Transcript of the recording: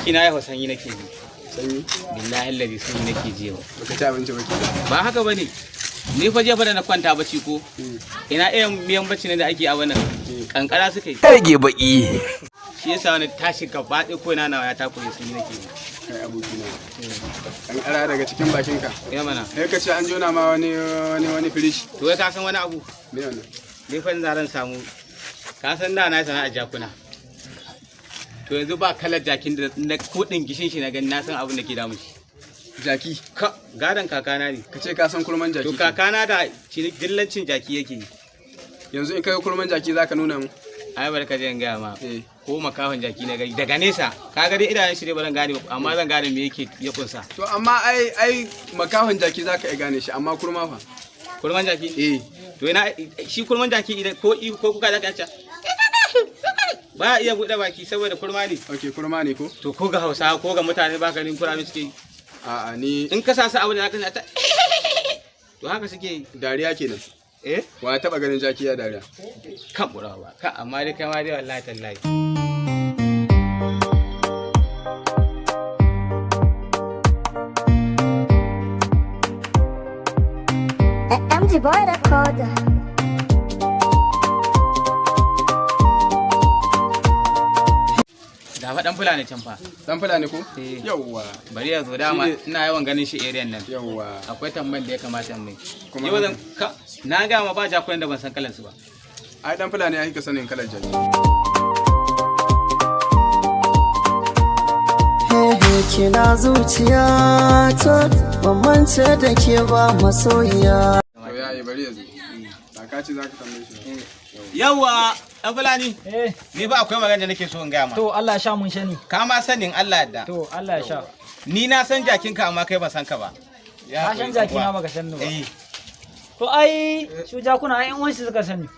Abokina, ya sanyi nake ji. Sanyi? Billahi allazi, sanyi nake ji yau. Baka ci abinci ba ke? Ba haka bane. Ni fa jefa da na kwanta bacci ko ina irin miyan bacci ne da ake a wannan kankara suka yi. Rage baki. Shi yasa wani tashi gaba ɗaya ko ina nawa ya takure, sanyi nake ji. Kai abokina. Kankara daga cikin bakinka. Ya mana. Sai ka ce an jona ma wani firiji. To wai ka san wani abu? Me wannan? Ni fa yanzu samu, ka san da na yi sana'ar jakuna. To yanzu ba kalar jakin da na kudin gishin shi na gani na san abin da ke damun shi. Jaki. Ka gadon kakana ne. Ka ce ka san kurman jaki. To kakana da dillancin jaki yake yi. Yanzu in kai kurman jaki zaka nuna mu. Ai bari ka je in gaya ma. Eh. Ko makahon jaki na gani daga nesa, ka ga dai idanun shi dai ba zan gane ba, amma zan gane me yake ya kunsa. To amma ai makahon jaki zaka iya gane shi, amma kurma fa? Kurman jaki? Eh. To ina shi kurman jaki idan ko kuka zaka ce ba ya iya buɗe baki saboda kurma ne. Okay, kurma ne ko? To ko ga Hausa ko ga mutane ba ganin kurame suke yi? A'a, ni In ka sa su abu da zaka ta, to haka suke yi. Dariya kenan. Eh. Wa ya taba ganin jaki ya dariya? Kan burawa ka, amma dai kai ma dai wallahi tallahi. MG Boy Recorder. Da fa dan Fulani can fa. Dan Fulani ko? Eh. Yawwa. Bari ya zo dama. Shine- Ina yawan ganin shi area nan. Yawwa. Akwai tambayan da ya kamata in mai. Kuma Yau zan ka na ga ma ba jakunan da ban san kalan su ba. Ai dan Fulani ya ka sanin kalar jaki. Hehe, kina zuciya ta, ban mance da ke ba masoyiya. To yayi, bari ya zo. Ba ka ce zaka tambaye shi ba. Yawa, dan Fulani. Eh, Ni ba akwai magana da nake so in gaya ma. To Allah ya sha mun shani. Ka ma sanin Allah yadda. To Allah ya sha. Ni na san jakinka, amma kai ban san ka ba. Ka san jaki na, baka san ni ba. Eh. To ai su jakuna ai yan uwansu suka sani.